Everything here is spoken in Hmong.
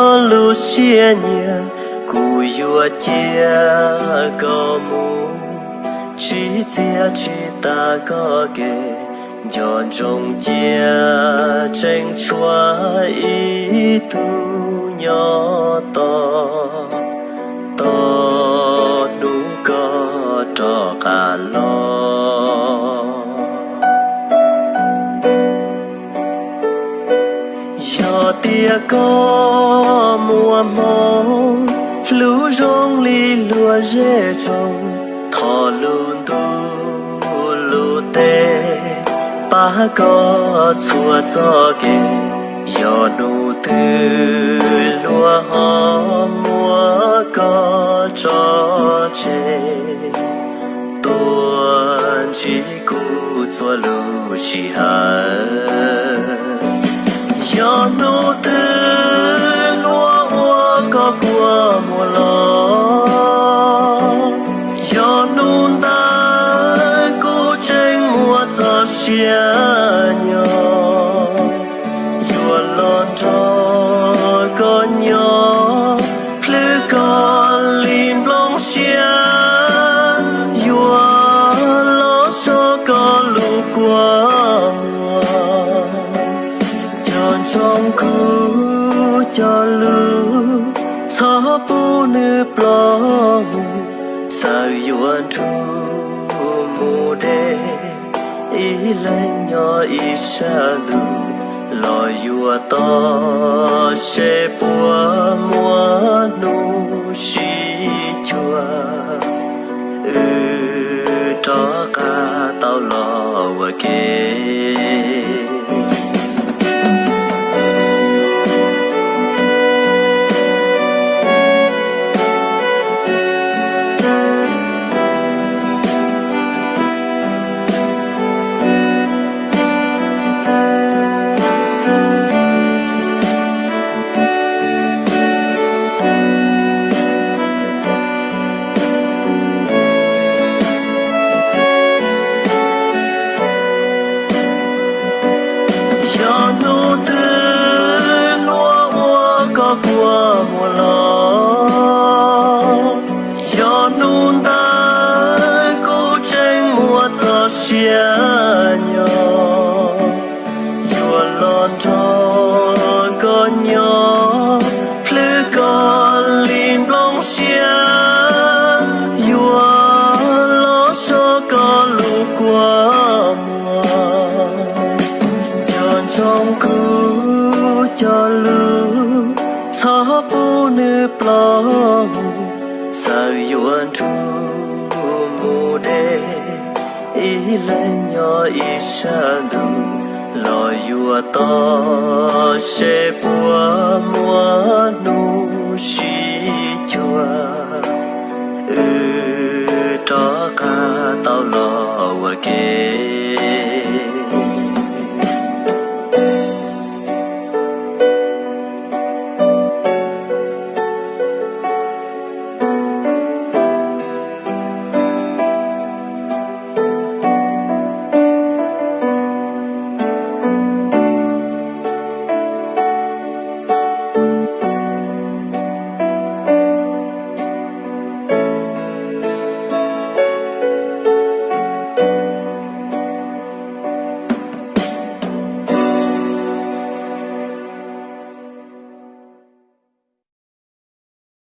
Lub siab nyiam kuv yuav cia koj mus, tsis txiav tsis tas koj kev, nco ntsoov cia tseem tshuav ib tug nyob tos, tos hnub koj rov qab los. Yog tias koj muaj hmoo hlub zoo li luag zej tsoom, thov lub ntuj lub teb pab koj txhua txoj kev. Yog hnub twg luag ho muab koj tso tseg, tuaj ntsib kuv txhua lub sij hawm. Yog hnub twg luag ua koj kua muag los, yog hnub ntawd kuv tseem muaj txoj sia nyob, yuav los nrog koj nyob, plhws koj li nplooj siab, yuav los so koj lub kua muag. Nco ntsoov kuv cov lus, txhob pub nws ploj mus, txawm yuav nrug mus deb, ib leeg nyob ib sab ntuj los yuav toj, seb puas muaj hnub sib cuag, wb rov qab tau los ua ke. Yog hnub twg luag ua koj kua muag los, yog hnub ntawd kuv tseem muaj txoj sia nyob, yuav los nrog koj nyob, plhws koj li nplooj siab, yuav los so koj lub kua muag. Nco ntsoov kuv cov lus, txhob pub nws ploj mus, txawm yuav nrug mus deb, ib leeg nyob ib sab ntuj los yuav toj, seb puas muaj hnub